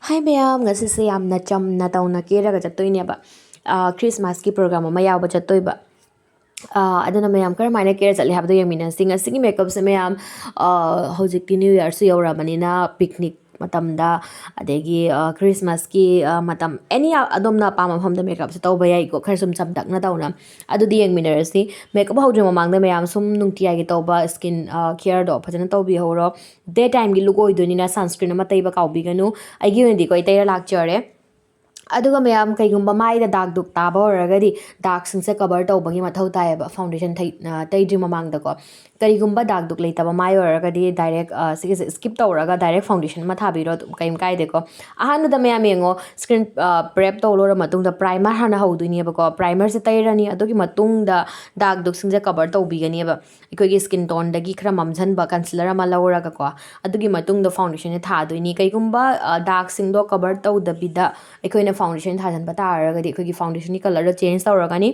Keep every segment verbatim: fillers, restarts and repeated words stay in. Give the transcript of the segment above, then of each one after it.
ꯍꯥꯏ ꯃꯌꯥꯝ, ꯉꯁꯤꯁꯦ ꯌꯥꯝꯅ ꯆꯝꯅ ꯇꯧꯅ ꯀꯦꯔꯒ ꯆꯠꯇꯣꯏꯅꯦꯕ꯫ ꯈ꯭ꯔꯤꯁꯃꯥꯁꯀꯤ ꯄ꯭ꯔꯣꯒ꯭ꯔꯥꯝ ꯑꯃ ꯌꯥꯎꯕ ꯆꯠꯇꯣꯏꯕ꯫ ꯑꯗꯨꯅ ꯃꯌꯥꯝ ꯀꯔꯝꯍꯥꯏꯅ ꯀꯦꯔ ꯆꯠꯂꯤ ꯍꯥꯏꯕꯗꯣ ꯌꯦꯡꯃꯤꯟꯅꯁꯤ꯫ ꯉꯁꯤꯒꯤ ꯃꯦꯀꯞꯁꯦ ꯃꯌꯥꯝ, ꯍꯧꯖꯤꯛꯇꯤ ꯅ꯭ꯌꯨ ꯌꯔꯁꯨ ꯌꯧꯔꯕꯅꯤꯅ, ꯄꯤꯛꯅꯤꯛ ꯃꯇꯝꯗ, ꯑꯗꯒꯤ ꯈ꯭ꯔꯤꯁꯃꯥꯁꯀꯤ ꯃꯇꯝ, ꯑꯦꯅꯤ ꯑꯗꯣꯝꯅ ꯑꯄꯥꯝꯕ ꯃꯐꯝꯗ ꯃꯦꯀꯞꯁꯦ ꯇꯧꯕ ꯌꯥꯏꯀꯣ, ꯈꯔ ꯁꯨꯝ ꯆꯝꯇꯛꯅ ꯇꯧꯅ꯫ ꯑꯗꯨꯗꯤ ꯌꯦꯡꯃꯤꯟꯅꯔꯁꯤ꯫ ꯃꯦꯀꯞ ꯍꯧꯗ꯭ꯔꯤ ꯃꯃꯥꯡꯗ ꯃꯌꯥꯝ ꯁꯨꯝ ꯅꯨꯡꯇꯤꯖꯥꯏꯒꯤ ꯇꯧꯕ ꯁ꯭ꯀꯤꯟ ꯀꯦꯌꯔꯗꯣ ꯐꯖꯅ ꯇꯧꯕꯤꯍꯧꯔꯣ꯫ ꯗꯦ ꯇꯥꯏꯝꯒꯤ ꯂꯨꯛ ꯑꯣꯏꯗꯣꯏꯅꯤꯅ ꯁꯟꯁꯀ꯭ꯔꯤꯟ ꯑꯃ ꯇꯩꯕ ꯀꯥꯎꯕꯤꯒꯅꯨ꯫ ꯑꯩꯒꯤ ꯑꯣꯏꯅꯗꯤꯀꯣ ꯑꯩ ꯇꯩꯔ ꯂꯥꯛꯆꯔꯦ꯫ ꯑꯗꯨꯒ ꯃꯌꯥꯝ, ꯀꯩꯒꯨꯝꯕ ꯃꯥꯏꯗ ꯗꯥꯛ ꯗꯨꯛ ꯇꯥꯕ ꯑꯣꯏꯔꯒꯗꯤ, ꯗꯥꯛꯁꯤꯡꯁꯦ ꯀꯕꯔ ꯇꯧꯕꯒꯤ ꯃꯊꯧ ꯇꯥꯏꯌꯦꯕ ꯐꯥꯎꯟꯗꯦꯁꯟ ꯊꯩ-, ꯑ, ꯇꯩꯗ꯭ꯔꯤ ꯃꯃꯥꯡꯗꯀꯣ꯫ ꯀꯔꯤꯒꯨꯝꯕ ꯗꯥꯛ ꯗꯨꯛ ꯂꯩꯇꯕ ꯃꯥꯏ ꯑꯣꯏꯔꯒꯗꯤ, ꯗꯥꯏꯔꯦꯛ, ꯑ, ꯁꯤꯒꯤꯁꯦ ꯁ꯭ꯀꯤꯞ ꯇꯧꯔꯒ ꯗꯥꯏꯔꯦꯛ ꯐꯥꯎꯟꯗꯦꯁꯟ ꯑꯃ ꯊꯥꯕꯤꯔꯣ, ꯑꯗꯨꯝ ꯀꯩꯝ ꯀꯥꯏꯗꯦꯀꯣ꯫ ꯑꯍꯥꯟꯕꯗ ꯃꯌꯥꯝ ꯌꯦꯡꯉꯣ, ꯁ꯭ꯀꯤꯟ, ꯑ, ꯄ꯭ꯔꯦꯞ ꯇꯧ ꯂꯣꯏꯔ ꯃꯇꯨꯡꯗ ꯄ꯭ꯔꯥꯏꯃꯔ ꯍꯥꯟꯅ ꯍꯧꯗꯣꯏꯅꯦꯕꯀꯣ꯫ ꯄ꯭ꯔꯥꯏꯃꯔꯁꯦ ꯇꯩꯔꯅꯤ, ꯑꯗꯨꯒꯤ ꯃꯇꯨꯡꯗ ꯗꯥꯛ ꯗꯨꯛꯁꯤꯡꯁꯦ ꯀꯕꯔ ꯇꯧꯕꯤꯒꯅꯦꯕ꯫ ꯑꯩꯈꯣꯏꯒꯤ ꯁ꯭ꯀꯤꯟ ꯇꯣꯟꯗꯒꯤ ꯈꯔ ꯃꯝꯁꯤꯟꯕ ꯀꯟꯁꯤꯂꯔ ꯑꯃ ꯂꯧꯔꯒꯀꯣ, ꯑꯗꯨꯒꯤ ꯃꯇꯨꯡꯗ ꯐꯥꯎꯟꯗꯦꯁꯟꯁꯦ ꯊꯥꯗꯣꯏꯅꯤ꯫ ꯀꯩꯒꯨꯝꯕ, ꯑ, ꯗꯥꯛꯁꯤꯡꯗꯣ ꯀꯕꯔ ꯇꯧꯗꯕꯤꯗ ꯑꯩꯈꯣꯏꯅ ꯐꯥꯎꯟꯗꯦꯁꯟ ꯊꯥꯖꯤꯟꯕ ꯇꯥꯔꯒꯗꯤ, ꯑꯩꯈꯣꯏꯒꯤ ꯐꯥꯎꯟꯗꯦꯁꯟꯒꯤ ꯀꯂꯔꯗꯣ ꯆꯦꯟꯖ ꯇꯧꯔꯒꯅꯤ꯫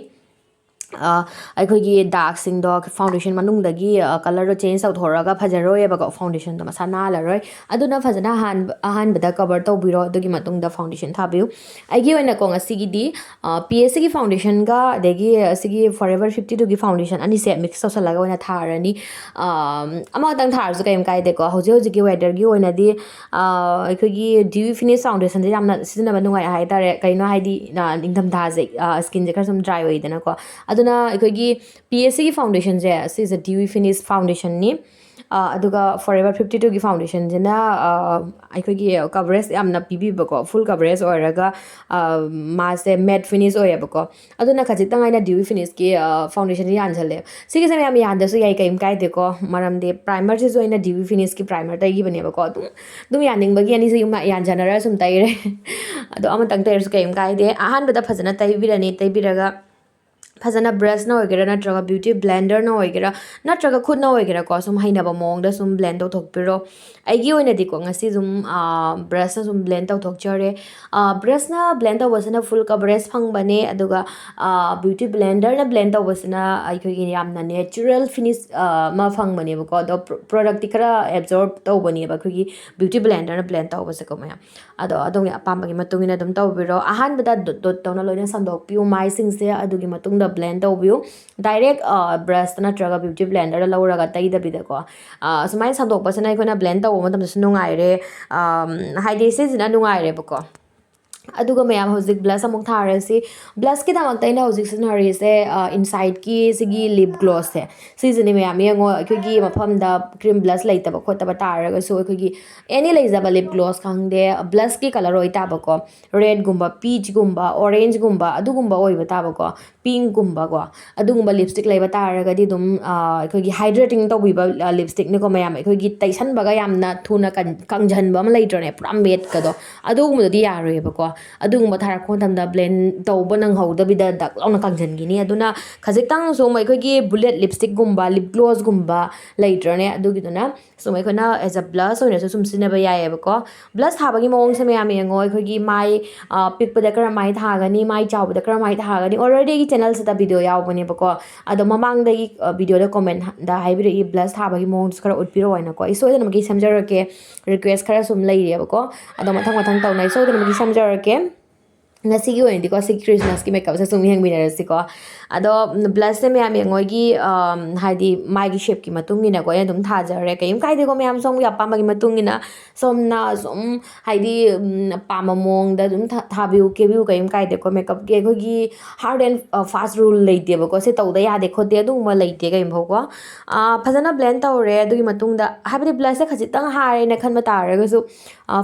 ꯑ, ꯑꯩꯈꯣꯏꯒꯤ ꯗꯥꯛꯁꯤꯡꯗꯣ ꯐꯥꯎꯟꯗꯦꯁꯟ ꯃꯅꯨꯡꯗꯒꯤ, ꯑ, ꯀꯂꯔꯗꯣ ꯆꯦꯟꯖ ꯇꯧꯊꯣꯔꯒ ꯐꯖꯔꯣꯏꯌꯦꯕꯀꯣ, ꯐꯥꯎꯟꯗꯦꯁꯟꯗꯣ ꯃꯁꯥ ꯅꯥꯜꯂꯔꯣꯏ꯫ ꯑꯗꯨꯅ ꯐꯖꯅ ꯑꯍꯥꯟꯕ, ꯑꯍꯥꯟꯕꯗ ꯀꯕꯔ ꯇꯧꯕꯤꯔꯣ, ꯑꯗꯨꯒꯤ ꯃꯇꯨꯡꯗ ꯐꯥꯎꯟꯗꯦꯁꯟ ꯊꯥꯕꯤꯌꯨ꯫ ꯑꯩꯒꯤ ꯑꯣꯏꯅꯀꯣ ꯉꯁꯤꯒꯤꯗꯤ, ꯑ, ꯄꯤ ꯑꯦꯁ ꯁꯤꯒꯤ ꯐꯥꯎꯟꯗꯦꯁꯟꯒ ꯑꯗꯒꯤ ꯑꯁꯤꯒꯤ Forever fifty two ꯒꯤ ꯐꯥꯎꯟꯗꯦꯁꯟ ꯑꯅꯤꯁꯦ ꯃꯤꯛꯁ ꯇꯧꯁꯜꯂꯒ ꯑꯣꯏꯅ ꯊꯥꯔꯅꯤ꯫ ꯑ, ꯑꯃꯈꯛꯇꯪ ꯊꯥꯔꯁꯨ ꯀꯩꯝ ꯀꯥꯏꯗꯦꯀꯣ꯫ ꯍꯧꯖꯤꯛ ꯍꯧꯖꯤꯛꯀꯤ ꯋꯦꯗꯔꯒꯤ ꯑꯣꯏꯅꯗꯤ, ꯑ, ꯑꯩꯈꯣꯏꯒꯤ ꯗ꯭ꯌꯨꯏ ꯐꯤꯅꯤꯁ ꯐꯥꯎꯟꯗꯦꯁꯟꯁꯦ ꯌꯥꯝꯅ ꯁꯤꯖꯤꯟꯅꯕ ꯅꯨꯡꯉꯥꯏ ꯍꯥꯏꯇꯥꯔꯦ꯫ ꯀꯩꯅꯣ ꯍꯥꯏꯗꯤ, ꯑ, ꯅꯤꯡꯊꯝꯊꯥꯁꯦ, ꯑ, ꯁ꯭ꯀꯤꯟꯁꯦ ꯈꯔ ꯁꯨꯝ ꯗ꯭ꯔꯥꯏ ꯑꯣꯏꯗꯅꯀꯣ꯫ ꯑꯗꯨꯅ ꯑꯩꯈꯣꯏꯒꯤ ꯄꯤ ꯑꯦꯁ ꯁꯤꯒꯤ ꯐꯥꯎꯟꯗꯦꯁꯟꯁꯦ, ꯁꯤꯁꯦ ꯗ꯭ꯌꯨꯏ ꯐꯤꯅꯤꯁ ꯐꯥꯎꯟꯗꯦꯁꯟꯅꯤ꯫ ꯑ, ꯑꯗꯨꯒ Forever fifty two ꯒꯤ ꯐꯥꯎꯟꯗꯦꯁꯟꯁꯤꯅ, ꯑ, ꯑꯩꯈꯣꯏꯒꯤ ꯀꯕꯔꯦꯖ ꯌꯥꯝꯅ ꯄꯤꯕꯤꯕꯀꯣ, ꯐꯨꯜ ꯀꯕꯔꯦꯖ ꯑꯣꯏꯔꯒ, ꯑ, ꯃꯥꯁꯦ ꯃꯦꯠ ꯐꯤꯅꯤꯁ ꯑꯣꯏꯌꯦꯕꯀꯣ꯫ ꯑꯗꯨꯅ ꯈꯖꯤꯛꯇꯪ ꯑꯩꯅ ꯗ꯭ꯌꯨꯏ ꯐꯤꯅꯤꯁꯀꯤ, ꯑ, ꯐꯥꯎꯟꯗꯦꯁꯟꯁꯦ ꯌꯥꯟꯁꯜꯂꯦ꯫ ꯁꯤꯒꯤꯁꯦ ꯃꯌꯥꯝ ꯌꯥꯟꯗꯁꯨ ꯌꯥꯏ, ꯀꯩꯝ ꯀꯥꯏꯗꯦꯀꯣ꯫ ꯃꯔꯝꯗꯤ ꯄ꯭ꯔꯥꯏꯃꯔꯁꯤꯁꯨ ꯑꯩꯅ ꯗ꯭ꯌꯨꯏ ꯐꯤꯅꯤꯁꯀꯤ ꯄ꯭ꯔꯥꯏꯃꯔ ꯇꯩꯈꯤꯕꯅꯦꯕꯀꯣ꯫ ꯑꯗꯨꯝ, ꯑꯗꯨꯝ ꯌꯥꯟꯅꯤꯡꯕꯒꯤ ꯑꯅꯤꯁꯦ ꯌꯨꯝ ꯌꯥꯟꯁꯟꯅꯔ ꯁꯨꯝ ꯇꯩꯔꯦ꯫ ꯑꯗꯣ ꯑꯃꯇꯪ ꯇꯩꯔꯁꯨ ꯀꯩꯝ ꯀꯥꯏꯗꯦ꯫ ꯑꯍꯥꯟꯕꯗ ꯐꯖꯅ ꯇꯩꯕꯤꯔꯅꯤ꯫ ꯇꯩꯕꯤꯔꯒ ꯐꯖꯅ ꯕ꯭ꯔꯁꯅ ꯑꯣꯏꯒꯦꯔꯥ, ꯅꯠꯇ꯭ꯔꯒ ꯕ꯭ꯌꯨꯇꯤ ꯕ꯭ꯂꯦꯟꯗꯔꯅ ꯑꯣꯏꯒꯦꯔꯥ, ꯅꯠꯇ꯭ꯔꯒ ꯈꯨꯠꯅ ꯑꯣꯏꯒꯦꯔꯥꯀꯣ, ꯁꯨꯝ ꯍꯩꯅꯕ ꯃꯑꯣꯡꯗ ꯁꯨꯝ ꯕ꯭ꯂꯦꯟ ꯇꯧꯊꯣꯛꯄꯤꯔꯣ꯫ ꯑꯩꯒꯤ ꯑꯣꯏꯅꯗꯤꯀꯣ, ꯉꯁꯤ ꯁꯨꯝ ꯕ꯭ꯔꯁꯅ ꯁꯨꯝ ꯕ꯭ꯂꯦꯟ ꯇꯧꯊꯣꯛꯆꯔꯦ꯫ ꯕ꯭ꯔꯁꯅ ꯕ꯭ꯂꯦꯟ ꯇꯧꯕꯁꯤꯅ ꯐꯨꯜ ꯀꯕꯔꯦꯖ ꯐꯪꯕꯅꯦ, ꯑꯗꯨꯒ ꯕ꯭ꯌꯨꯇꯤ ꯕ꯭ꯂꯦꯟꯗꯔꯅ ꯕ꯭ꯂꯦꯟ ꯇꯧꯕꯁꯤꯅ ꯑꯩꯈꯣꯏꯒꯤ ꯌꯥꯝꯅ ꯅꯦꯆꯔꯦꯜ ꯐꯤꯅꯤꯁ ꯑꯃ ꯐꯪꯕꯅꯦꯕꯀꯣ꯫ ꯑꯗꯣ ꯄ꯭ꯔꯣꯗꯛꯇꯤ ꯈꯔ ꯑꯦꯕꯖꯣꯔꯕ ꯇꯧꯕꯅꯦꯕ ꯑꯩꯈꯣꯏꯒꯤ ꯕ꯭ꯌꯨꯇꯤ ꯕ꯭ꯂꯦꯟꯗꯔꯅ ꯕ꯭ꯂꯦꯟ ꯇꯧꯕꯁꯦꯀꯣ ꯃꯌꯥꯝ꯫ ꯑꯗꯣ ꯑꯗꯣꯝꯒꯤ ꯑꯄꯥꯝꯕꯒꯤ ꯃꯇꯨꯡ ꯏꯟꯅ ꯑꯗꯨꯝ ꯇꯧꯕꯤꯔꯣ꯫ ꯑꯍꯥꯟꯕꯗ ꯗꯣꯠ ꯗꯣꯠ ꯇꯧꯅ ꯂꯣꯏꯅ ꯁꯟꯗꯣꯛꯄꯤꯌꯨ ꯃꯥꯏꯁꯤꯡꯁꯦ, ꯑꯗꯨꯒꯤ ꯃꯇꯨꯡꯗ ꯕ꯭ꯂꯦꯟ ꯇꯧꯕꯤꯌꯨ꯫ ꯗꯥꯏꯔꯦꯛ ꯕ꯭ꯔꯁ ꯅꯠꯇ꯭ꯔꯒ ꯕ꯭ꯌꯨꯇꯤ ꯕ꯭ꯂꯦꯟꯗꯔꯗ ꯂꯧꯔꯒ ꯇꯩꯗꯕꯤꯗꯀꯣ꯫ ꯁꯨꯃꯥꯏꯅ ꯁꯟꯗꯣꯛꯄꯁꯤꯅ ꯑꯩꯈꯣꯏꯅ ꯕ꯭ꯂꯦꯟ ꯇꯧꯕ ꯃꯇꯝꯗꯁꯨ ꯅꯨꯡꯉꯥꯏꯔꯦ꯫ ꯍꯥꯏꯗꯤ ꯁꯤꯁꯤꯅ ꯅꯨꯡꯉꯥꯏꯔꯦꯕꯀꯣ꯫ ꯑꯗꯨꯒ ꯃꯌꯥꯝ, ꯍꯧꯖꯤꯛ ꯕ꯭ꯂꯁ ꯑꯃꯨꯛ ꯊꯥꯔꯁꯤ꯫ ꯕ꯭ꯂꯁꯀꯤꯗꯃꯛꯇ ꯑꯩꯅ ꯍꯧꯖꯤꯛ ꯁꯤꯖꯤꯟꯅꯔꯤꯁꯦ ꯏꯟꯁꯥꯏꯠꯀꯤ ꯁꯤꯒꯤ ꯂꯤꯞ ꯒ꯭ꯂꯣꯁꯁꯦ, ꯁꯤꯁꯤꯅꯦ ꯃꯌꯥꯝ꯫ ꯌꯦꯡꯉꯣ, ꯑꯩꯈꯣꯏꯒꯤ ꯃꯐꯝꯗ ꯀ꯭ꯔꯤꯝ ꯕ꯭ꯂꯁ ꯂꯩꯇꯕ ꯈꯣꯠꯇꯕ ꯇꯥꯔꯒꯁꯨ, ꯑꯩꯈꯣꯏꯒꯤ ꯑꯦꯅꯤ ꯂꯩꯖꯕ ꯂꯤꯞ ꯒ꯭ꯂꯣꯁ ꯈꯪꯗꯦ, ꯕ꯭ꯂꯁꯀꯤ ꯀꯂꯔ ꯑꯣꯏꯇꯥꯕꯀꯣ, ꯔꯦꯗꯒꯨꯝꯕ, ꯄꯤꯆꯀꯨꯝꯕ, ꯑꯣꯔꯦꯟꯖꯀꯨꯝꯕ, ꯑꯗꯨꯒꯨꯝꯕ ꯑꯣꯏꯕ ꯇꯥꯕꯀꯣ, ꯄꯤꯡꯀꯨꯝꯕꯀꯣ, ꯑꯗꯨꯒꯨꯝꯕ ꯂꯤꯞꯁꯇꯤꯛ ꯂꯩꯕ ꯇꯥꯔꯒꯗꯤ ꯑꯗꯨꯝ ꯑꯩꯈꯣꯏꯒꯤ ꯍꯥꯏꯗ꯭ꯔꯦꯇꯤꯡ ꯇꯧꯕꯤꯕ ꯂꯤꯞꯁꯇꯤꯛꯅꯤꯀꯣ ꯃꯌꯥꯝ꯫ ꯑꯩꯈꯣꯏꯒꯤ ꯇꯩꯁꯟꯕꯒ ꯌꯥꯝꯅ ꯊꯨꯅ ꯀꯪ ꯀꯪꯁꯤꯟꯕ ꯑꯃ ꯂꯩꯇ꯭ꯔꯅꯦ, ꯄꯨꯔꯥ ꯃꯦꯠꯀꯗꯣ, ꯑꯗꯨꯒꯨꯝꯕꯗꯨꯗꯤ ꯌꯥꯔꯣꯏꯌꯦꯕꯀꯣ꯫ ꯑꯗꯨꯒꯨꯝꯕ ꯊꯥꯔꯛꯄ ꯃꯇꯝꯗ ꯕ꯭ꯂꯦꯟ ꯇꯧꯕ ꯅꯪꯍꯧꯗꯕꯤꯗ ꯗꯛ ꯂꯥꯎꯅ ꯀꯪꯁꯤꯟꯈꯤꯅꯤ꯫ ꯑꯗꯨꯅ ꯈꯖꯤꯛꯇꯪ ꯁꯨꯝ ꯑꯩꯈꯣꯏꯒꯤ ꯕꯨꯂꯦꯠ ꯂꯤꯞꯁꯇꯤꯛꯀꯨꯝꯕ, ꯂꯤꯞ ꯒ꯭ꯂꯣꯁꯀꯨꯝꯕ ꯂꯩꯇ꯭ꯔꯅꯦ, ꯑꯗꯨꯒꯤꯗꯨꯅ ꯁꯨꯝ ꯑꯩꯈꯣꯏꯅ ꯑꯦꯖ ꯑ ꯕ꯭ꯂꯁ ꯑꯣꯏꯅꯁꯨ ꯁꯨꯝ ꯁꯤꯖꯤꯟꯅꯕ ꯌꯥꯏꯌꯦꯕꯀꯣ꯫ ꯕ꯭ꯂꯁ ꯊꯥꯕꯒꯤ ꯃꯑꯣꯡꯁꯦ ꯃꯌꯥꯝ ꯌꯦꯡꯉꯣ, ꯑꯩꯈꯣꯏꯒꯤ ꯃꯥꯏ ꯄꯤꯛꯄꯗ ꯀꯔꯝꯍꯥꯏꯅ ꯊꯥꯒꯅꯤ, ꯃꯥꯏ ꯆꯥꯎꯕꯗ ꯀꯔꯝꯍꯥꯏꯅ ꯊꯥꯒꯅꯤ, already ꯑꯩꯒꯤ ꯆꯦꯅꯦꯜꯁꯤꯗ ꯚꯤꯗꯤꯑꯣ ꯌꯥꯎꯕꯅꯦꯕꯀꯣ꯫ ꯑꯗꯣ ꯃꯃꯥꯡꯗꯒꯤ ꯚꯤꯗꯤꯑꯣꯗ ꯀꯣꯃꯦꯟꯗ ꯍꯥꯏꯕꯤꯔꯛꯏ ꯕ꯭ꯂꯁ ꯊꯥꯕꯒꯤ ꯃꯑꯣꯡꯗꯨꯁꯨ ꯈꯔ ꯎꯠꯄꯤꯔꯛꯑꯣ ꯍꯥꯏꯅꯀꯣ꯫ ꯑꯩ ꯁꯣꯏꯗꯅꯃꯛꯀꯤ ꯁꯦꯝꯖꯔꯛꯀꯦ, ꯔꯤꯀ꯭ꯋꯦꯁ ꯈꯔ ꯁꯨꯝ ꯂꯩꯔꯤꯑꯕꯀꯣ꯫ ꯑꯗꯣ ꯃꯊꯪ ꯃꯊꯪ ꯇꯧꯅ ꯑꯩ ꯁꯣꯏꯗꯅꯃꯛꯀꯤ ꯁꯦꯝꯖꯔꯛꯀꯦ꯫ ꯉꯁꯤꯒꯤ ꯑꯣꯏꯅꯗꯤꯀꯣ, ꯁꯤꯒꯤ ꯈ꯭ꯔꯤꯁꯃꯥꯁꯀꯤ ꯃꯦꯀꯞꯁꯦ ꯁꯨꯝ ꯌꯦꯡꯃꯤꯟꯅꯔꯁꯤꯀꯣ꯫ ꯑꯗꯣ ꯕ꯭ꯂꯁꯁꯦ ꯃꯌꯥꯝ ꯌꯦꯡꯉꯣꯏꯒꯤ, ꯍꯥꯏꯗꯤ ꯃꯥꯒꯤ ꯁꯦꯞꯀꯤ ꯃꯇꯨꯡ ꯏꯟꯅꯀꯣ ꯑꯩꯅ ꯑꯗꯨꯝ ꯊꯥꯖꯔꯦ꯫ ꯀꯩꯝ ꯀꯥꯏꯗꯦꯀꯣ, ꯃꯌꯥꯝ ꯁꯣꯝꯒꯤ ꯑꯄꯥꯝꯕꯒꯤ ꯃꯇꯨꯡ ꯏꯟꯅ ꯁꯣꯝꯅ ꯁꯨꯝ ꯍꯥꯏꯗꯤ ꯄꯥꯝꯕ ꯃꯑꯣꯡꯗ ꯑꯗꯨꯝ ꯊꯥꯕꯤꯌꯨ, ꯀꯦꯕꯤꯌꯨ, ꯀꯩꯝ ꯀꯥꯏꯗꯦꯀꯣ꯫ ꯃꯦꯀꯞꯀꯤ ꯑꯩꯈꯣꯏꯒꯤ ꯍꯥꯔꯗ ꯑꯦꯟ ꯐꯥꯁ ꯔꯨꯜ ꯂꯩꯇꯦꯕꯀꯣ, ꯁꯤ ꯇꯧꯗ ꯌꯥꯗꯦ ꯈꯣꯠꯇꯦ ꯑꯗꯨꯒꯨꯝꯕ ꯂꯩꯇꯦ ꯀꯩꯝꯐꯥꯎꯀꯣ꯫ ꯐꯖꯅ ꯕ꯭ꯂꯦꯟ ꯇꯧꯔꯦ꯫ ꯑꯗꯨꯒꯤ ꯃꯇꯨꯡꯗ, ꯍꯥꯏꯕꯗꯤ ꯕ꯭ꯂꯁꯁꯦ ꯈꯖꯤꯛꯇꯪ ꯍꯥꯔꯦꯅ ꯈꯟꯕ ꯇꯥꯔꯒꯁꯨ,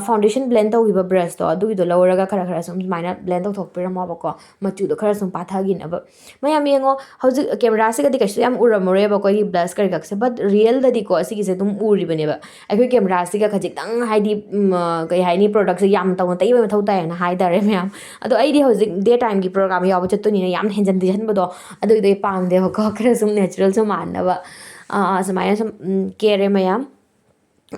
ꯐꯥꯎꯟꯗꯦꯁꯟ ꯕ꯭ꯂꯦꯟ ꯇꯧꯈꯤꯕ ꯕ꯭ꯔꯁꯇꯣ ꯑꯗꯨꯒꯤꯗꯣ ꯂꯧꯔꯒ ꯈꯔ ꯈꯔ ꯁꯨꯝ ꯁꯨꯃꯥꯏꯅ blend ꯇꯧꯊꯣꯛꯄꯤꯔꯝꯃꯣꯕꯀꯣ, ꯃꯆꯨꯗꯣ ꯈꯔ ꯁꯨꯝ ꯄꯥꯊꯈꯤꯅꯕ꯫ ꯃꯌꯥꯝ ꯌꯦꯡꯉꯣ, ꯍꯧꯖꯤꯛ cameraꯁꯤꯒꯗꯤ ꯀꯩꯁꯨ ꯌꯥꯝ ꯎꯔꯝꯃꯔꯣꯏꯕꯀꯣ ꯑꯩꯒꯤ blushꯀ ꯀꯩꯀꯥꯁꯦ, but realꯗꯗꯤꯀꯣ ꯑꯁꯤꯒꯤꯁꯦ ꯑꯗꯨꯝ ꯎꯔꯤꯕꯅꯦꯕ꯫ ꯑꯩꯈꯣꯏ cameraꯁꯤꯒ ꯈꯖꯤꯛꯇꯪ ꯍꯥꯏꯗꯤ, ꯎꯝ, ꯑ, ꯀꯩ ꯍꯥꯏꯅꯤ, productꯁꯦ ꯌꯥꯝ ꯇꯧꯅ ꯇꯩꯕꯩ ꯃꯊꯧ ꯇꯥꯏꯌꯦꯅ ꯍꯥꯏꯇꯥꯔꯦ ꯃꯌꯥꯝ꯫ ꯑꯗꯣ ꯑꯩꯗꯤ ꯍꯧꯖꯤꯛ day timeꯒꯤ program ꯌꯥꯎꯕ ꯆꯠꯇꯣꯏꯅꯤꯅ ꯌꯥꯝ ꯍꯦꯟꯖꯟ ꯇꯩꯁꯟꯕꯗꯣ ꯑꯗꯨꯒꯤꯗꯣ ꯑꯩ ꯄꯥꯝꯗꯦꯕꯀꯣ꯫ ꯈꯔ ꯁꯨꯝ natural ꯁꯨꯝ ꯃꯥꯟꯅꯕ, ꯑ, ꯑ, ꯁꯨꯃꯥꯏꯅ ꯁꯨꯝ, ꯎꯝ, ꯀꯦꯔꯦ ꯃꯌꯥꯝ꯫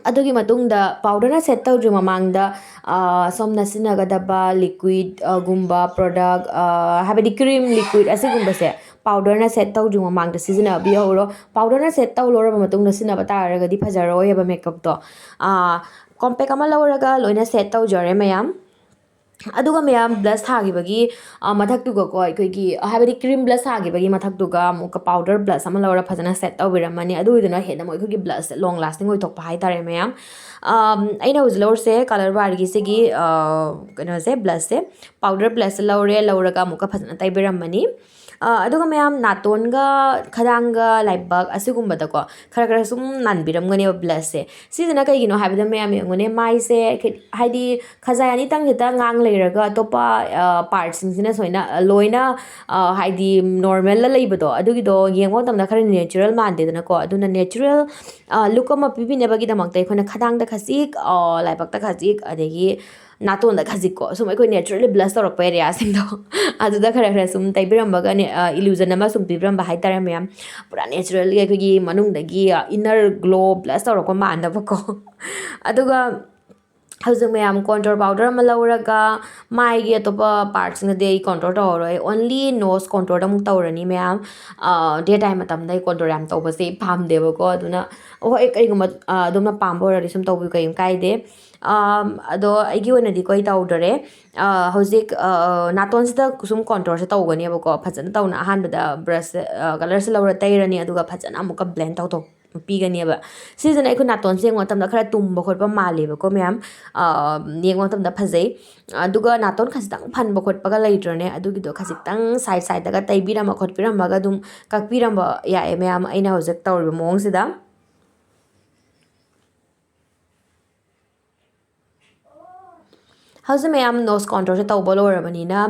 ꯑꯗꯨꯒꯤ ꯃꯇꯨꯡꯗ powderꯅ set ꯇꯧꯗ꯭ꯔꯤ ꯃꯃꯥꯡꯗ, ꯑ, ꯁꯣꯝꯅ ꯁꯤꯖꯤꯟꯅꯒꯗꯕ liquid, ꯑ, ꯒꯨꯝꯕ product, ꯑ, ꯍꯥꯏꯕꯗꯤ cream, liquid ꯑꯁꯤꯒꯨꯝꯕꯁꯦ powderꯅ set ꯇꯧꯗ꯭ꯔꯤ ꯃꯃꯥꯡꯗ ꯁꯤꯖꯤꯟꯅꯕꯤꯍꯧꯔꯣ꯫ Powderꯅ set ꯇꯧ ꯂꯣꯏꯔꯕ ꯃꯇꯨꯡꯗ ꯁꯤꯖꯤꯟꯅꯕ ꯇꯥꯔꯒꯗꯤ ꯐꯖꯔꯣꯏꯕ makeupꯇꯣ꯫ ꯑ, compact ꯑꯃ ꯂꯧꯔꯒ ꯂꯣꯏꯅ set ꯇꯧꯖꯔꯦ ꯃꯌꯥꯝ꯫ ꯑꯗꯨꯒ ꯃꯌꯥꯝ blush ꯊꯥꯈꯤꯕꯒꯤ, ꯑ, ꯃꯊꯛꯇꯨꯒꯀꯣ ꯑꯩꯈꯣꯏꯒꯤ, ꯍꯥꯏꯕꯗꯤ cream blush ꯊꯥꯈꯤꯕꯒꯤ ꯃꯊꯛꯇꯨꯒ ꯑꯃꯨꯛꯀ powder blush ꯑꯃ ꯂꯧꯔ ꯐꯖꯅ set ꯇꯧꯕꯤꯔꯝꯃꯅꯤ꯫ ꯑꯗꯨꯒꯤꯗꯨꯅ ꯍꯦꯟꯅ ꯑꯃꯨꯛ ꯑꯩꯈꯣꯏꯒꯤ blushꯁꯦ long lasting ꯑꯣꯏꯊꯣꯛꯄ ꯍꯥꯏꯇꯥꯔꯦ ꯃꯌꯥꯝ꯫ ꯑꯝ, ꯑꯩꯅ ꯍꯧꯖꯤꯛ ꯂꯧꯔꯤꯁꯦ Color Barꯒꯤꯁꯤꯒꯤ, ꯑ, ꯀꯩꯅꯣꯁꯦ, blushꯁꯦ, powder blushꯁꯦ ꯂꯧꯔꯦ꯫ ꯂꯧꯔꯒ ꯑꯃꯨꯛꯀ ꯐꯖꯅ ꯇꯩꯕꯤꯔꯝꯃꯅꯤ꯫ ꯑ, ꯑꯗꯨꯒ ꯃꯌꯥꯝ ꯅꯥꯇꯣꯟꯒ ꯈꯗꯥꯡꯒ ꯂꯥꯏꯕꯛ ꯑꯁꯤꯒꯨꯝꯕꯗꯀꯣ ꯈꯔ ꯈꯔ ꯁꯨꯝ ꯅꯥꯟꯕꯤꯔꯝꯒꯅꯦꯕ blushꯁꯦ꯫ ꯁꯤꯁꯤꯅ ꯀꯩꯒꯤꯅꯣ ꯍꯥꯏꯕꯗ ꯃꯌꯥꯝ ꯌꯦꯡꯉꯨꯅꯦ, ꯃꯥꯏꯁꯦ ꯈꯤ-, ꯍꯥꯏꯗꯤ ꯈꯖꯥꯏ ꯑꯅꯤꯇꯪ ꯈꯤꯇ ꯉꯥꯡ ꯂꯩꯔꯒ ꯑꯇꯣꯞꯄ, ꯑ, partꯁꯤꯡꯁꯤꯅ ꯁꯣꯏꯅ, ꯑ, ꯂꯣꯏꯅ, ꯑ, ꯍꯥꯏꯗꯤ normalꯗ ꯂꯩꯕꯗꯣ, ꯑꯗꯨꯒꯤꯗꯣ ꯌꯦꯡꯕ ꯃꯇꯝꯗ ꯈꯔ natural ꯃꯥꯟꯗꯦꯗꯅꯀꯣ꯫ ꯑꯗꯨꯅ natural, ꯑ, look ꯑꯃ ꯄꯤꯕꯤꯅꯕꯒꯤꯗꯃꯛꯇ ꯑꯩꯈꯣꯏꯅ ꯈꯗꯥꯡꯗ ꯈꯖꯤꯛ, ꯑ, ꯂꯥꯏꯕꯛꯇ ꯈꯖꯤꯛ, ꯑꯗꯒꯤ ꯅꯥꯇꯣꯟꯗ ꯈꯖꯤꯛꯀꯣ, ꯁꯨꯝ ꯑꯩꯈꯣꯏ naturally blush ꯇꯧꯔꯛꯄ areaꯁꯤꯡꯗꯣ ꯑꯗꯨꯗ ꯈꯔ ꯈꯔ ꯁꯨꯝ ꯇꯩꯕꯤꯔꯝꯕꯒꯅꯦ, ꯑ, illusion ꯑꯃ ꯁꯨꯝ ꯄꯤꯕꯤꯔꯝꯕ ꯍꯥꯏꯇꯥꯔꯦ ꯃꯌꯥꯝ꯫ ꯄꯨꯔꯥ naturally ꯑꯩꯈꯣꯏꯒꯤ ꯃꯅꯨꯡꯗꯒꯤ, ꯑ, inner glow blush ꯇꯧꯔꯛꯄ ꯃꯥꯟꯅꯕꯀꯣ꯫ ꯑꯗꯨꯒ ꯍꯧꯖꯤꯛ ꯃꯌꯥꯝ contour powder ꯑꯃ ꯂꯧꯔꯒ ꯃꯥꯏꯒꯤ ꯑꯇꯣꯞꯄ partꯁꯤꯡꯗꯗꯤ ꯑꯩ contour ꯇꯧꯔꯔꯣꯏ, only nose contourꯗ ꯑꯃꯨꯛ ꯇꯧꯔꯅꯤ ꯃꯌꯥꯝ꯫ ꯑ, day time ꯃꯇꯝꯗ ꯑꯩ contour ꯌꯥꯝ ꯇꯧꯕꯁꯦ ꯄꯥꯝꯗꯦꯕꯀꯣ, ꯑꯗꯨꯅ ꯍꯣꯏ, ꯀꯩꯒꯨꯝꯕ, ꯑ, ꯑꯗꯣꯝꯅ ꯄꯥꯝꯕ ꯑꯣꯏꯔꯗꯤ ꯁꯨꯝ ꯇꯧꯕꯤꯌꯨ, ꯀꯩꯝ ꯀꯥꯏꯗꯦ꯫ ꯑꯝ, ꯑꯗꯣ ꯑꯩꯒꯤ ꯑꯣꯏꯅꯗꯤ ꯀꯣ ꯑꯩ ꯇꯧꯗꯔꯦ꯫ ꯑ, ꯍꯧꯖꯤꯛ, ꯑ, ꯅꯥꯇꯣꯟꯁꯤꯗ ꯁꯨꯝ contourꯁꯦ ꯇꯧꯒꯅꯦꯕꯀꯣ꯫ ꯐꯖꯅ ꯇꯧꯅ ꯑꯍꯥꯟꯕꯗ brushꯁꯦ, ꯑ, colorꯁꯦ ꯂꯧꯔ ꯇꯩꯔꯅꯤ, ꯑꯗꯨꯒ ꯐꯖꯅ ꯑꯃꯨꯛꯀ blend ꯇꯧꯊꯣꯛ-, ꯄꯤꯒꯅꯦꯕ꯫ ꯁꯤꯁꯤꯅ ꯑꯩꯈꯣꯏ ꯅꯥꯇꯣꯟꯁꯦ ꯌꯦꯡꯕ ꯃꯇꯝꯗ ꯈꯔ ꯇꯨꯝꯕ ꯈꯣꯠꯄ ꯃꯥꯜꯂꯦꯕꯀꯣ ꯃꯌꯥꯝ꯫ ꯑ, ꯌꯦꯡꯕ ꯃꯇꯝꯗ ꯐꯖꯩ꯫ ꯑꯗꯨꯒ ꯅꯥꯇꯣꯟ ꯈꯖꯤꯛꯇꯪ ꯐꯟꯕ ꯈꯣꯠꯄꯒ ꯂꯩꯇ꯭ꯔꯅꯦ, ꯑꯗꯨꯒꯤꯗꯣ ꯈꯖꯤꯛꯇꯪ side sideꯇꯒ ꯇꯩꯕꯤꯔꯝꯃ ꯈꯣꯠꯄꯤꯔꯝꯃꯒ ꯑꯗꯨꯝ ꯀꯛꯄꯤꯔꯝꯕ ꯌꯥꯏꯌꯦ ꯃꯌꯥꯝ, ꯑꯩꯅ ꯍꯧꯖꯤꯛ ꯇꯧꯔꯤꯕ ꯃꯑꯣꯡꯁꯤꯗ꯫ ꯍꯧꯖꯤꯛ ꯃꯌꯥꯝ ꯅꯣꯁ ꯀꯣꯟꯇꯣꯔꯁꯦ ꯇꯧꯕ ꯂꯣꯏꯔꯕꯅꯤꯅ,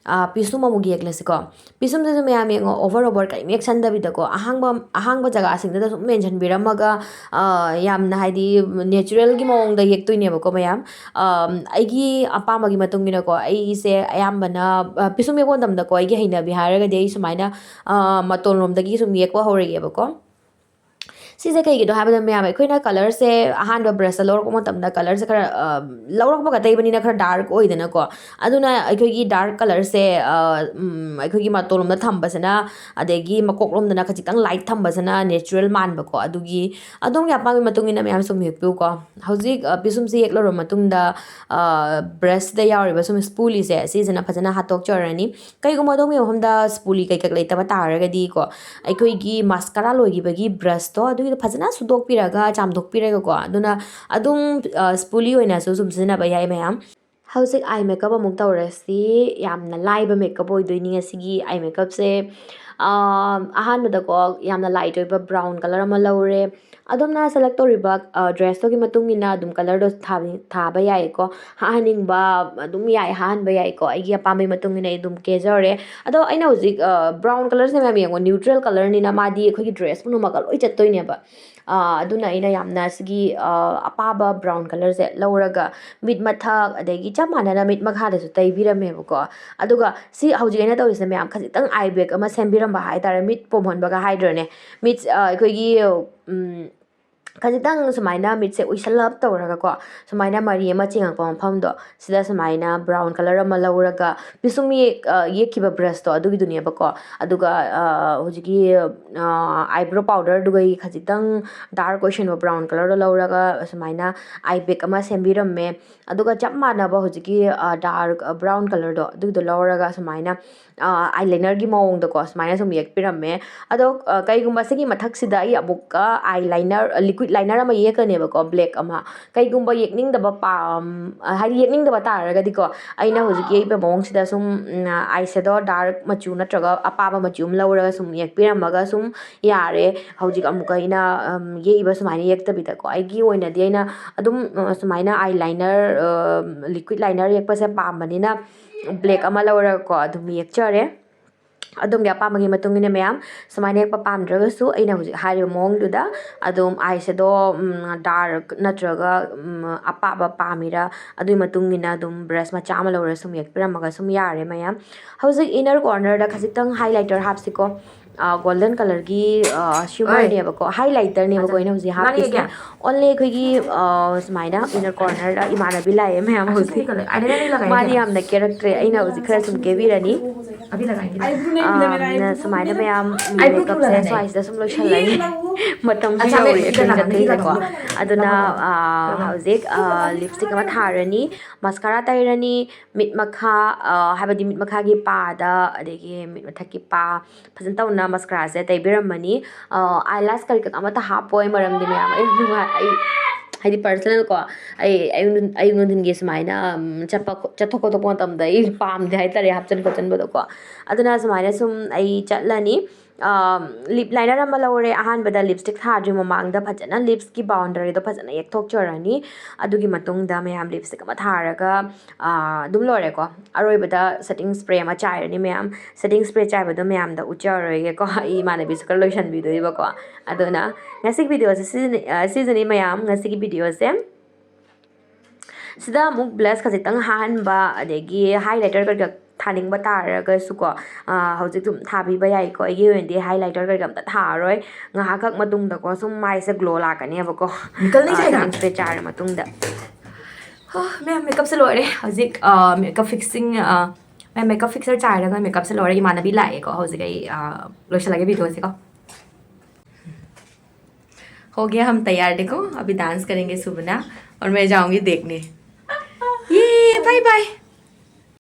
ꯑ, ꯄꯤꯁꯨꯝ ꯑꯃꯨꯛ ꯌꯦꯛꯂꯁꯤꯀꯣ꯫ ꯄꯤꯁꯨꯝꯁꯤꯁꯨ ꯃꯌꯥꯝ ꯌꯦꯡꯉꯣ, ꯑꯣꯚꯔ ꯑꯣꯚꯔ ꯀꯔꯤꯝ ꯌꯦꯛꯁꯟꯗꯕꯤꯗꯀꯣ, ꯑꯍꯥꯡꯕ, ꯑꯍꯥꯡꯕ ꯖꯒꯥꯁꯤꯡꯗꯨꯗ ꯁꯨꯝ ꯃꯦꯟꯁꯤꯟꯕꯤꯔꯝꯃꯒ, ꯑ, ꯌꯥꯝꯅ ꯍꯥꯏꯗꯤ ꯅꯦꯆꯔꯦꯜꯒꯤ ꯃꯑꯣꯡꯗ ꯌꯦꯛꯇꯣꯏꯅꯦꯕꯀꯣ ꯃꯌꯥꯝ꯫ ꯑ, ꯑꯩꯒꯤ ꯑꯄꯥꯝꯕꯒꯤ ꯃꯇꯨꯡ ꯏꯟꯅꯀꯣ, ꯑꯩꯁꯦ ꯑꯌꯥꯝꯕꯅ, ꯑ, ꯄꯤꯁꯨꯝ ꯌꯦꯛꯄ ꯃꯇꯝꯗꯀꯣ, ꯑꯩꯒꯤ ꯍꯩꯅꯕꯤ ꯍꯥꯏꯔꯒꯗꯤ ꯑꯩ ꯁꯨꯃꯥꯏꯅ, ꯑ, ꯃꯇꯣꯟꯂꯣꯝꯗꯒꯤ ꯁꯨꯝ ꯌꯦꯛꯄ ꯍꯧꯔꯒꯦꯕꯀꯣ꯫ ꯁꯤꯁꯦ ꯀꯩꯒꯤꯅꯣ ꯍꯥꯏꯕꯗ ꯃꯌꯥꯝ, ꯑꯩꯈꯣꯏꯅ ꯀꯂꯔꯁꯦ ꯑꯍꯥꯟꯕ ꯕ꯭ꯔꯁꯇ ꯂꯧꯔꯛꯄ ꯃꯇꯝꯗ ꯀꯂꯔꯁꯦ ꯈꯔ, ꯑ, ꯂꯧꯔꯛꯄꯒ ꯇꯩꯕꯅꯤꯅ ꯈꯔ ꯗꯥꯔꯛ ꯑꯣꯏꯗꯅꯀꯣ꯫ ꯑꯗꯨꯅ ꯑꯩꯈꯣꯏꯒꯤ ꯗꯥꯔꯛ ꯀꯂꯔꯁꯦ, ꯑ, ꯎꯝ, ꯑꯩꯈꯣꯏꯒꯤ ꯃꯇꯣꯟꯂꯣꯝꯗ ꯊꯝꯕꯁꯤꯅ, ꯑꯗꯒꯤ ꯃꯀꯣꯛꯂꯣꯝꯗꯅ ꯈꯖꯤꯛꯇꯪ ꯂꯥꯏꯠ ꯊꯝꯕꯁꯤꯅ ꯅꯦꯆꯔꯦꯜ ꯃꯥꯟꯕꯀꯣ꯫ ꯑꯗꯨꯒꯤ ꯑꯗꯣꯝꯒꯤ ꯑꯄꯥꯝꯕꯒꯤ ꯃꯇꯨꯡ ꯏꯟꯅ ꯃꯌꯥꯝ ꯁꯨꯝ ꯌꯦꯛꯄꯤꯌꯨꯀꯣ꯫ ꯍꯧꯖꯤꯛ, ꯑ, ꯄꯤꯁꯨꯝꯁꯦ ꯌꯦꯛꯂꯨꯔꯕ ꯃꯇꯨꯡꯗ, ꯑ, ꯕ꯭ꯔꯁꯁꯤꯗ ꯌꯥꯎꯔꯤꯕ ꯁꯨꯝ ꯁ꯭ꯄꯨꯂꯤꯁꯦ, ꯁꯤꯁꯤꯅ ꯐꯖꯅ ꯍꯥꯠꯇꯣꯛꯆꯔꯅꯤ꯫ ꯀꯩꯒꯨꯝꯕ ꯑꯗꯣꯝꯒꯤ ꯃꯐꯝꯗ ꯁ꯭ꯄꯨꯂꯤ ꯀꯩꯀꯩ ꯂꯩꯇꯕ ꯇꯥꯔꯒꯗꯤꯀꯣ, ꯑꯩꯈꯣꯏꯒꯤ ꯃꯥꯁꯀꯥꯔꯥ ꯂꯣꯏꯈꯤꯕꯒꯤ ꯕ꯭ꯔꯁꯇꯣ, ꯑꯗꯨꯒꯤꯗꯣ ꯐꯖꯅ ꯁꯨꯗꯣꯛꯄꯤꯔꯒ, ꯆꯥꯝꯊꯣꯛꯄꯤꯔꯒꯀꯣ, ꯑꯗꯨꯅ ꯑꯗꯨꯝ, ꯑ, ꯁ꯭ꯄꯨꯂꯤ ꯑꯣꯏꯅꯁꯨ ꯁꯨꯝ ꯁꯤꯖꯤꯟꯅꯕ ꯌꯥꯏ ꯃꯌꯥꯝ꯫ ꯍꯧꯖꯤꯛ ꯑꯥꯏ ꯃꯦꯀꯞ ꯑꯃꯨꯛ ꯇꯧꯔꯁꯤ꯫ ꯌꯥꯝꯅ ꯂꯥꯏꯕ ꯃꯦꯀꯞ ꯑꯣꯏꯗꯣꯏꯅꯤ ꯉꯁꯤꯒꯤ ꯑꯥꯏ ꯃꯦꯀꯞꯁꯦ꯫ ꯑ, ꯑꯍꯥꯟꯕꯗꯀꯣ, ꯌꯥꯝꯅ ꯂꯥꯏꯠ ꯑꯣꯏꯕ ꯕ꯭ꯔꯥꯎꯟ ꯀꯂꯔ ꯑꯃ ꯂꯧꯔꯦ꯫ ꯑꯗꯣꯝꯅ ꯁꯦꯂꯦꯛ ꯇꯧꯔꯤꯕ, ꯑ, ꯗ꯭ꯔꯦꯁꯇꯨꯒꯤ ꯃꯇꯨꯡ ꯏꯟꯅ ꯑꯗꯨꯝ ꯀꯂꯔꯗꯣ ꯊꯥꯕ, ꯊꯥꯕ ꯌꯥꯏꯀꯣ꯫ ꯍꯥꯍꯟꯅꯤꯡꯕ ꯑꯗꯨꯝ ꯌꯥꯏ, ꯍꯥꯍꯟꯕ ꯌꯥꯏꯀꯣ꯫ ꯑꯩꯒꯤ ꯑꯄꯥꯝꯕꯒꯤ ꯃꯇꯨꯡ ꯏꯟꯅ ꯑꯩ ꯑꯗꯨꯝ ꯀꯦꯖꯔꯦ꯫ ꯑꯗꯣ ꯑꯩꯅ ꯍꯧꯖꯤꯛ, ꯑ, ꯕ꯭ꯔꯥꯎꯟ ꯀꯂꯔꯁꯦ ꯃꯌꯥꯝ ꯌꯦꯡꯉꯣ, ꯅ꯭ꯌꯨꯇ꯭ꯔꯦꯜ ꯀꯂꯔꯅꯤꯅ ꯃꯥꯗꯤ ꯑꯩꯈꯣꯏꯒꯤ ꯗ꯭ꯔꯦꯁ ꯄꯨꯝꯅꯃꯛꯀ ꯂꯣꯏ ꯆꯠꯇꯣꯏꯅꯦꯕ꯫ ꯑ, ꯑꯗꯨꯅ ꯑꯩꯅ ꯌꯥꯝꯅ ꯁꯤꯒꯤ, ꯑ, ꯑꯄꯥꯕ ꯕ꯭ꯔꯥꯎꯟ ꯀꯂꯔꯁꯦ ꯂꯧꯔꯒ ꯃꯤꯠ ꯃꯊꯛ, ꯑꯗꯒꯤ ꯆꯞ ꯃꯥꯟꯅꯅ ꯃꯤꯠ ꯃꯈꯥꯗꯁꯨ ꯇꯩꯕꯤꯔꯝꯃꯦꯕꯀꯣ꯫ ꯑꯗꯨꯒ ꯁꯤ ꯍꯧꯖꯤꯛ ꯑꯩꯅ ꯇꯧꯔꯤꯁꯦ ꯃꯌꯥꯝ, ꯈꯖꯤꯛꯇꯪ ꯑꯥꯏ ꯕꯦꯛ ꯑꯃ ꯁꯦꯝꯕꯤꯔꯝꯕ ꯍꯥꯏꯇꯥꯔꯦ, ꯃꯤꯠ ꯄꯣꯝꯍꯟꯕꯒ ꯍꯥꯏꯗ꯭ꯔꯅꯦ꯫ ꯃꯤꯠ, ꯑ, ꯑꯩꯈꯣꯏꯒꯤ, ꯎꯝ, ꯈꯖꯤꯛꯇꯪ ꯁꯨꯃꯥꯏꯅ ꯃꯤꯠꯁꯦ ꯎꯏꯁꯜꯂꯞ ꯇꯧꯔꯒꯀꯣ, ꯁꯨꯃꯥꯏꯅ ꯃꯔꯤ ꯑꯃ ꯆꯤꯡꯉꯛꯄ ꯃꯐꯝꯗꯣ, ꯁꯤꯗ ꯁꯨꯃꯥꯏꯅ ꯕ꯭ꯔꯥꯎꯟ ꯀꯂꯔ ꯑꯃ ꯂꯧꯔꯒ, ꯄꯤꯁꯨꯝ ꯌꯦꯛ-, ꯑ, ꯌꯦꯛꯈꯤꯕ ꯕ꯭ꯔꯁꯇꯣ ꯑꯗꯨꯒꯤꯗꯨꯅꯦꯕꯀꯣ꯫ ꯑꯗꯨꯒ, ꯑ, ꯍꯧꯖꯤꯛꯀꯤ, ꯑ, ꯑꯥꯏꯕ꯭ꯔꯣ ꯄꯥꯎꯗꯔꯗꯨꯒ ꯑꯩ ꯈꯖꯤꯛꯇꯪ ꯗꯥꯔꯛ ꯑꯣꯏꯁꯟꯕ ꯕ꯭ꯔꯥꯎꯟ ꯀꯂꯔꯗꯣ ꯂꯧꯔꯒ ꯁꯨꯃꯥꯏꯅ ꯑꯥꯏ ꯕꯦꯛ ꯑꯃ ꯁꯦꯝꯕꯤꯔꯝꯃꯦ꯫ ꯑꯗꯨꯒ ꯆꯞ ꯃꯥꯟꯅꯕ ꯍꯧꯖꯤꯛꯀꯤ, ꯑ, ꯗꯥꯔꯛ, ꯑ, ꯕ꯭ꯔꯥꯎꯟ ꯀꯂꯔꯗꯣ ꯑꯗꯨꯒꯤꯗꯣ ꯂꯧꯔꯒ ꯁꯨꯃꯥꯏꯅ, ꯑ, ꯑꯥꯏ ꯂꯥꯏꯅꯔꯒꯤ ꯃꯑꯣꯡꯗꯀꯣ ꯁꯨꯃꯥꯏꯅ ꯁꯨꯝ ꯌꯦꯛꯄꯤꯔꯝꯃꯦ꯫ ꯑꯗꯣ, ꯑ, ꯀꯩꯒꯨꯝꯕ ꯁꯤꯒꯤ ꯃꯊꯛꯁꯤꯗ ꯑꯩ ꯑꯃꯨꯛꯀ ꯑꯥꯏ ꯂꯥꯏꯅꯔ, ꯑ, ꯂꯤꯀ꯭ꯋꯤꯠ ꯂꯥꯏꯅꯔ ꯑꯃ ꯌꯦꯛꯀꯅꯦꯕꯀꯣ, ꯕ꯭ꯂꯦꯛ ꯑꯃ꯫ ꯀꯩꯒꯨꯝꯕ ꯌꯦꯛꯅꯤꯡꯗꯕ ꯄꯥꯝ-, ꯍꯥꯏꯗꯤ ꯌꯦꯛꯅꯤꯡꯗꯕ ꯇꯥꯔꯒꯗꯤꯀꯣ, ꯑꯩꯅ ꯍꯧꯖꯤꯛ ꯌꯦꯛꯏꯕ ꯃꯑꯣꯡꯁꯤꯗ ꯁꯨꯝ, ꯎꯝ, ꯑꯥꯏ ꯁꯦꯗꯣ ꯗꯥꯔꯛ ꯃꯆꯨ ꯅꯠꯇ꯭ꯔꯒ ꯑꯄꯥꯕ ꯃꯆꯨ ꯑꯃ ꯂꯧꯔꯒ ꯁꯨꯝ ꯌꯦꯛꯄꯤꯔꯝꯃꯒ ꯁꯨꯝ ꯌꯥꯔꯦ꯫ ꯍꯧꯖꯤꯛ ꯑꯃꯨꯛꯀ ꯑꯩꯅ, ꯎꯝ, ꯌꯦꯛꯏꯕ ꯁꯨꯃꯥꯏꯅ ꯌꯦꯛꯇꯕꯤꯗꯀꯣ, ꯑꯩꯒꯤ ꯑꯣꯏꯅꯗꯤ ꯑꯩꯅ ꯑꯗꯨꯝ, ꯑ, ꯁꯨꯃꯥꯏꯅ ꯑꯥꯏ ꯂꯥꯏꯅꯔ, ꯑ, ꯂꯤꯀ꯭ꯋꯤꯠ ꯂꯥꯏꯅꯔ ꯌꯦꯛꯄꯁꯦ ꯄꯥꯝꯕꯅꯤꯅ ꯕ꯭ꯂꯦꯛ ꯑꯃ ꯂꯧꯔꯒꯀꯣ ꯑꯗꯨꯝ ꯌꯦꯛꯆꯔꯦ꯫ ꯑꯗꯣꯝꯒꯤ ꯑꯄꯥꯝꯕꯒꯤ ꯃꯇꯨꯡ ꯏꯟꯅ ꯃꯌꯥꯝ, ꯁꯨꯃꯥꯏꯅ ꯌꯦꯛꯄ ꯄꯥꯝꯗ꯭ꯔꯒꯁꯨ ꯑꯩꯅ ꯍꯧꯖꯤꯛ ꯍꯥꯏꯔꯤꯕ ꯃꯑꯣꯡꯗꯨꯗ ꯑꯗꯨꯝ ꯑꯥꯏ ꯁꯦꯗꯣ, ꯎꯝ, ꯗꯥꯔꯛ ꯅꯠꯇ꯭ꯔꯒ, ꯎꯝ, ꯑꯄꯥꯕ ꯄꯥꯝꯃꯤꯔꯥ, ꯑꯗꯨꯒꯤ ꯃꯇꯨꯡ ꯏꯟꯅ ꯑꯗꯨꯝ ꯕ꯭ꯔꯁ ꯃꯆꯥ ꯑꯃ ꯂꯧꯔꯒ ꯁꯨꯝ ꯌꯦꯛꯄꯤꯔꯝꯃꯒ ꯁꯨꯝ ꯌꯥꯔꯦ ꯃꯌꯥꯝ꯫ ꯍꯧꯖꯤꯛ ꯏꯅꯔ ꯀꯣꯔꯅꯔꯗ ꯈꯖꯤꯛꯇꯪ ꯍꯥꯏꯂꯥꯏꯇꯔ ꯍꯥꯞꯁꯤꯀꯣ꯫ ꯒꯣꯜꯗꯟ ꯀꯂꯔꯒꯤ ꯁꯤꯃꯔꯅꯦꯕꯀꯣ, ꯍꯥꯏꯂꯥꯏꯇꯔꯅꯦꯕꯀꯣ ꯑꯩꯅ ꯍꯧꯖꯤꯛ ꯍꯥꯞꯄꯤꯁꯦ꯫ ꯑꯣꯟꯂꯤ ꯑꯩꯈꯣꯏꯒꯤ, ꯑ, ꯁꯨꯃꯥꯏꯅ ꯏꯅꯔ ꯀꯣꯔꯅꯔꯗ ꯏꯃꯥꯟꯅꯕꯤ ꯂꯥꯛꯑꯦ ꯃꯌꯥꯝ ꯍꯧꯖꯤꯛ꯫ ꯃꯥꯗꯤ ꯌꯥꯝꯅ ꯀꯦꯔꯛꯇ꯭ꯔꯦ, ꯑꯩꯅ ꯍꯧꯖꯤꯛ ꯈꯔ ꯁꯨꯝ ꯀꯦꯕꯤꯔꯅꯤ꯫ ꯑꯝꯅ ꯁꯨꯃꯥꯏꯅ ꯃꯌꯥꯝ ꯃꯦꯀꯞꯁꯦ ꯁ꯭ꯋꯥꯏꯁꯤꯗ ꯁꯨꯝ ꯂꯣꯏꯁꯜꯂꯒꯦ꯫ ꯃꯇꯝꯁꯨ ꯌꯧꯔꯦ ꯑꯩꯈꯣꯏꯅ ꯆꯠꯇꯣꯏꯁꯦꯀꯣ꯫ ꯑꯗꯨꯅ, ꯑ, ꯍꯧꯖꯤꯛ, ꯑ, ꯂꯤꯞꯁꯇꯤꯛ ꯑꯃ ꯊꯥꯔꯅꯤ, ꯃꯁꯀꯥꯔꯥ ꯇꯩꯔꯅꯤ, ꯃꯤꯠ ꯃꯈꯥ, ꯑ, ꯍꯥꯏꯕꯗꯤ ꯃꯤꯠ ꯃꯈꯥꯒꯤ ꯄꯥꯗ, ꯑꯗꯒꯤ ꯃꯤꯠ ꯃꯊꯛꯀꯤ ꯄꯥ, ꯐꯖꯅ ꯇꯧꯅ ꯃꯁꯀꯥꯔꯥꯁꯦ ꯇꯩꯕꯤꯔꯝꯃꯅꯤ꯫ ꯑ, ꯑꯥꯏꯂꯥꯁ ꯀꯔꯤ ꯀꯔꯥ ꯑꯃꯠꯇ ꯍꯥꯞꯄꯣꯏ, ꯃꯔꯝꯗꯤ ꯃꯌꯥꯝ ꯑꯩ ꯅꯨꯡꯉꯥꯏ-, ꯑꯩ, ꯍꯥꯏꯗꯤ ꯄꯔꯁꯅꯦꯜ ꯀꯣ, ꯑꯩ ꯑꯌꯨꯛ ꯅꯨꯡ-, ꯑꯌꯨꯛ ꯅꯨꯡꯊꯤꯟꯒꯤ ꯁꯨꯃꯥꯏꯅ, ꯎꯝ, ꯆꯠꯄ ꯈꯣ-, ꯆꯠꯊꯣꯛ ꯈꯣꯠꯇꯣꯛꯄ ꯃꯇꯝꯗ ꯑꯩ ꯄꯥꯝꯗꯦ ꯍꯥꯏꯇꯥꯔꯦ ꯍꯥꯞꯆꯤꯟ ꯈꯣꯠꯆꯤꯟꯕꯗꯣꯀꯣ꯫ ꯑꯗꯨꯅ ꯁꯨꯃꯥꯏꯅ ꯁꯨꯝ ꯑꯩ ꯆꯠꯂꯅꯤ꯫ ꯑ, ꯂꯤꯞ ꯂꯥꯏꯅꯔ ꯑꯃ ꯂꯧꯔꯦ꯫ ꯑꯍꯥꯟꯕꯗ ꯂꯤꯞꯁꯇꯤꯛ ꯊꯥꯗ꯭ꯔꯤ ꯃꯃꯥꯡꯗ ꯐꯖꯅ ꯂꯤꯞꯁꯀꯤ ꯕꯥꯎꯟꯗꯔꯤꯗꯣ ꯐꯖꯅ ꯌꯦꯛꯊꯣꯛꯆꯔꯅꯤ꯫ ꯑꯗꯨꯒꯤ ꯃꯇꯨꯡꯗ ꯃꯌꯥꯝ ꯂꯤꯞꯁꯇꯤꯛ ꯑꯃ ꯊꯥꯔꯒ, ꯑ, ꯑꯗꯨꯝ ꯂꯣꯏꯔꯦꯀꯣ꯫ ꯑꯔꯣꯏꯕꯗ ꯁꯦꯇꯤꯡ ꯁ꯭ꯄ꯭ꯔꯦ ꯑꯃ ꯆꯥꯏꯔꯅꯤ ꯃꯌꯥꯝ꯫ ꯁꯦꯇꯤꯡ ꯁ꯭ꯄ꯭ꯔꯦ ꯆꯥꯏꯕꯗꯣ ꯃꯌꯥꯝꯗ ꯎꯠꯆꯔꯔꯣꯏꯒꯦꯀꯣ꯫ ꯑꯩ ꯏꯃꯥꯟꯅꯕꯤꯁꯨ ꯈꯔ ꯂꯣꯏꯁꯟꯕꯤꯗꯣꯏꯕꯀꯣ꯫ ꯑꯗꯨꯅ ꯉꯁꯤꯒꯤ ꯚꯤꯗꯤꯑꯣꯁꯦ ꯁꯤꯖꯤꯟꯅ-, ꯑ, ꯁꯤꯖꯤꯅꯤ ꯃꯌꯥꯝ, ꯉꯁꯤꯒꯤ ꯚꯤꯗꯤꯑꯣꯁꯦ꯫ ꯁꯤꯗ ꯑꯃꯨꯛ ꯕ꯭ꯂꯁ ꯈꯖꯤꯛꯇꯪ ꯍꯥꯍꯟꯕ, ꯑꯗꯒꯤ ꯍꯥꯏꯂꯥꯏꯇꯔ ꯀꯩꯀꯥ ꯊꯥꯅꯤꯡꯕ ꯇꯥꯔꯒꯁꯨꯀꯣ, ꯑ, ꯍꯧꯖꯤꯛ ꯑꯗꯨꯝ ꯊꯥꯕꯤꯕ ꯌꯥꯏꯀꯣ꯫ ꯑꯩꯒꯤ ꯑꯣꯏꯅꯗꯤ ꯍꯥꯏꯂꯥꯏꯇꯔ ꯀꯩꯀꯥ ꯑꯝꯇ ꯊꯥꯔꯔꯣꯏ꯫ ꯉꯥꯏꯍꯥꯛꯈꯛ ꯃꯇꯨꯡꯗꯀꯣ ꯁꯨꯝ ꯃꯥꯏꯁꯦ ꯒ꯭ꯂꯣ ꯂꯥꯛꯀꯅꯦꯕꯀꯣ꯫ ꯅꯤꯀꯜꯅꯤ ꯑ, ꯁꯥꯏꯅ꯫ ꯁꯦꯇꯤꯡ ꯁ꯭ꯄ꯭ꯔꯦ ꯆꯥꯏꯔ ꯃꯇꯨꯡꯗ꯫ ꯍꯣ, ꯃꯌꯥꯝ ꯃꯦꯀꯞꯁꯦ ꯂꯣꯏꯔꯦ꯫ ꯍꯧꯖꯤꯛ, ꯑ, ꯃꯦꯀꯞ ꯐꯤꯛꯁꯤꯡ, ꯑ, ꯃꯌꯥꯝ ꯃꯦꯀꯞ ꯐꯤꯛꯁꯔ ꯆꯥꯏꯔꯒ ꯃꯦꯀꯞꯁꯦ ꯂꯣꯏꯔꯦ꯫ ꯏꯃꯥꯟꯅꯕꯤ ꯂꯥꯛꯑꯦꯀꯣ ꯍꯧꯖꯤꯛ꯫ ꯑꯩ, ꯑ, ꯂꯣꯏꯁꯤꯜꯂꯒꯦ ꯚꯤꯗꯤꯑꯣꯁꯦꯀꯣ꯫ हो गया, हम तैयार। देखो, अभी डांस करेंगे सुबना और मैं जाऊंगी देखने। ये, बाय बाय।